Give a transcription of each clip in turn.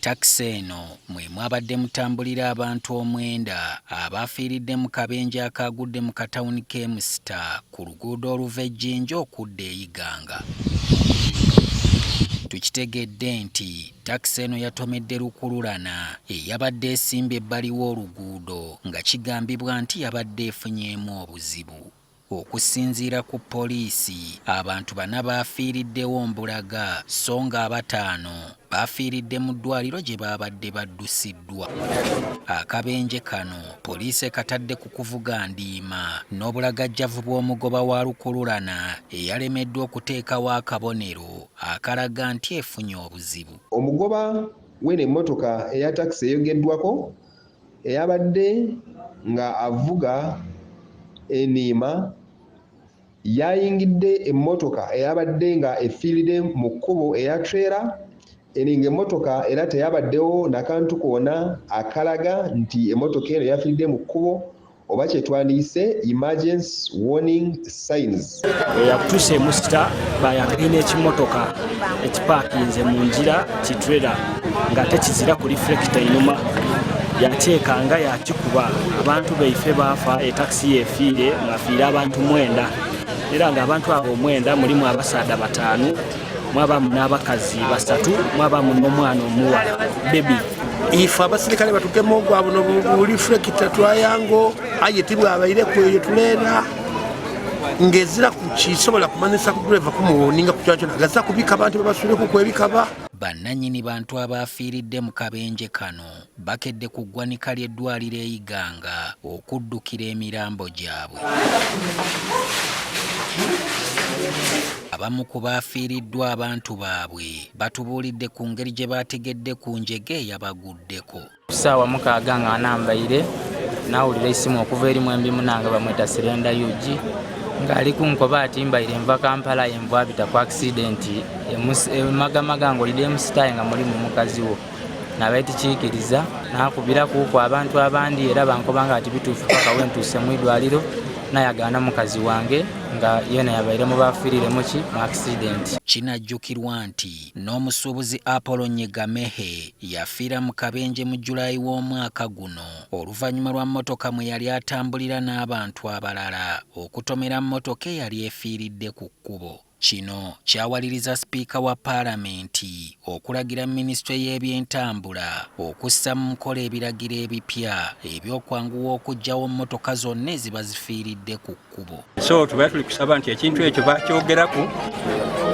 Takisi eno mwe mwabadde mutambulira abantu omwenda abaafiiridde mu kabenje akaagudde mu katawuni k'e Musita ku luguudo oluva e Jinja okudda e Iganga. Tukitegedde nti takisi eno yatomedde lukululana eyabadde esimbye ebbali w'oluguudo nga kigambibwa nti yabadde efunyeemu obuzibu. Okusinziira ku poliisi, abantu bana baafiiriddewo mbulaga sso nga abataano baafiiridde mu ddwaaliro gye baabadde baddusiddwa. Akabenje kano poliisi ekatadde ku kuvuga ndiima n'obulagajjavu bw'omugoba wa lukululana eyalemeddwa okuteekawo akabonero akalaga nti efunye obuzibu. Omugoba w'eno emmotoka eya takisi eyogeddwako eyabadde nga avuga eniima yayingidde emmotoka eyabadde nga efiiridde mu kkubo eya trailer eno nga emmotoka era teyabaddewo nakantu kona akalaga nti emmotoka eno yafiiridde mu kkubo oba kyetwandiyise emergency warning signs. Yakutuuse emusita bayagaine ekimotoka ekipaakinze mu ngira kitrera ng'ate kizira ku reflector inuma yakyekanga yakikuba abantu baife baafa etakisi yefiire ng'afiire abantu mwenda era nga abantu abo omwenda mulimu abasaadha bataanu mwabamu n'abakazi basatu mwabamu n'omwana omuwala bebi. Ife abasirikale batugema ogwa buno bulifulekita twayango aye tibwabaireku eyo tuleera ng'ezira kukisobola kumanyisa ku driver kumuwoninga ku kyakyo gaza kubika abantu babasuleku kwebikaba. Bannannyini bantu abaafiiridde mu kabenje kano bakedde ku ggwanika ly'eddwaliro e Iganga okuddukira emirambo gyabwe. Abamu ku baafiiriddwa abantu baabwe batubuulidde ku ngeri gye baategedde ku njege eyabaguddeko. Ku ssaawa 6 nga anambaire naawulira esimu okuva eri mwembi munange bamweta Sirenda UG ng'ali kunkoba ati mbaire nva Kampala envu abita ku accident emagamaga ng'olidde emusitaye nga mulimu mukazi wo. Nabaye tikiikiriza naakubira kuuku abantu abandi era bankoba nga ati bituufu paka wentuuse mu idwaliro nayagaana mukazi wange nga yena yabaire mu bafiirire muki mu accident. Kinajjukirwa nti n'omusuubuzi Apollo Nyegamehe yafiira mu kabenje mu July w'omwaka guno oluvannyuma lwa mmotoka mwe yali atambulira n'abantu abalala okutomera mmotoka eyali efiiridde ku kkubo. Kino kyawaliriza sipiika wa paalamenti okulagira minisitule y'ebyentambula okussa mu nkola ebiragiro ebipya eby'okwanguwa okuggyawo mmotoka zonna eziba zifiiridde ku kkubo. So tuba tuli kusaba nti ekintu ekyo bakyogeraku,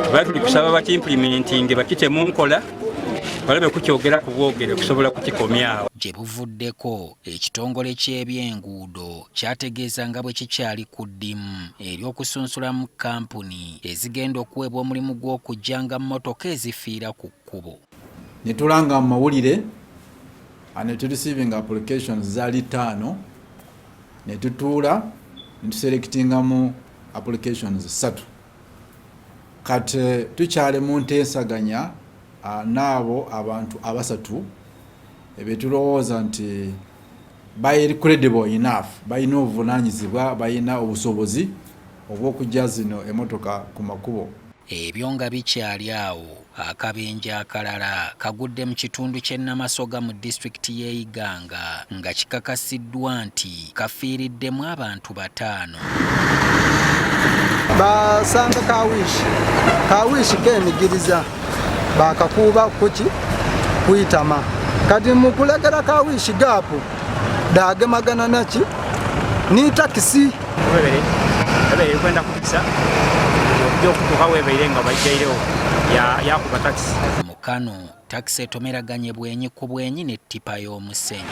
tuba tuli kusaba bakiimplimentinge bakite mu nkola balabe kukyogera ku bwogere kusobola kukikomyawo. Gye buvuddeko ekitongole ky'ebyenguudo kyategeeza nga bwe kikyali ku ddimu ery'okusunsulamu kkampuni ezigenda okuweebwa omulimu gw'okuggyanga mmotoka ezifiira ku kkubo. Ne tulanga mu mawulire ne tureceiving applications zaali 5 ne tutuula ne tuselectingamu applications 3. Kati tukyali mu nteesaganya n'abo abantu abasatu betulowooza nti bali credible enough, balina obuvunaanyizibwa, balina obusobozi obw'okujja zino emmotoka ku makubo. Ebyo nga bikyali awo, akabenje akalala kagudde mu kitundu ky'e Namasoga mu disitulikiti y'e Iganga nga kikakasiddwa nti kafiiriddemu abantu 5. Basanga kawishi kenigiriza bakakuba kuki kwitama kati mukulegera kawishi gapu dagemagana naki ni takisi webere kwenda kubisa okutuuka webeire nga bajjairewo yakuba takisi. Mukano takisi etomeraganye bwenyi ku bwenyi n'ettipa y'omusenyu.